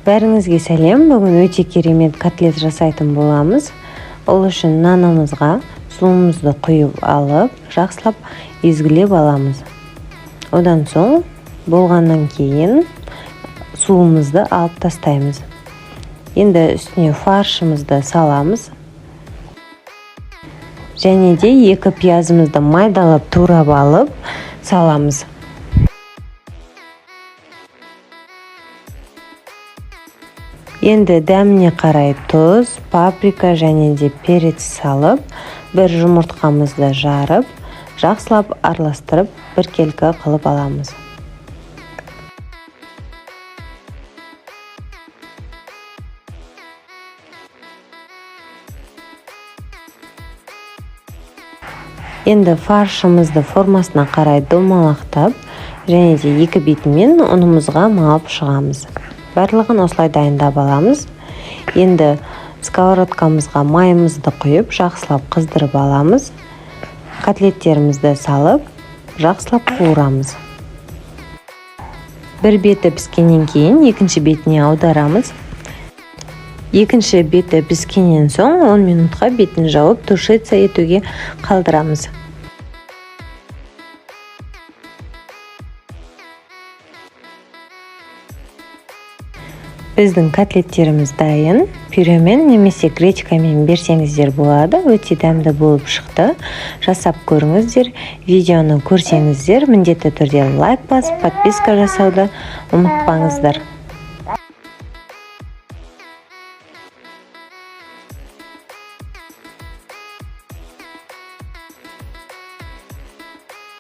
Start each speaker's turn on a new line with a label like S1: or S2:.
S1: Бәріңізге сәлем. Бүгін өте керемет котлет жасайтын боламыз. Ол үшін нанымызға суымызды құйып алып, жақсылап езгілеп аламыз. Одан соң болғаннан кейін суымызды алып тастаймыз. Енді үстіне фаршымызды саламыз. Және де 2 пиязымызды майдалап турап алып саламыз. Енді дәміне қарай тұз, паприка және де перец салып, бір жұмыртқамызды жарып, жақсылап араластырып, біркелкі қылып аламыз. Енді фаршымызды формасына қарай домалақтап, және де 2 бетімен ұнымызға малып шығамыз. Барлығын осылай дайындап аламыз. Енді сковородкамызға майымызды құйып, жақсылап қыздырып аламыз. Котлеттерімізді салып, жақсылап қуырамыз. Бір беті піскеннен кейін екінші бетіне аударамыз. Екінші беті піскеннен соң 10 минутқа бетін жауып, тушиться етуге қалдырамыз. Біздің котлеттеріміз дайын. Пюремен немесе гречкамен берсеңіздер болады. Өте дәмді болып шықты. Жасап көріңіздер. Видеоны көрсеңіздер, міндетті түрде лайк басып, подписка жасауды ұмытпаңыздар.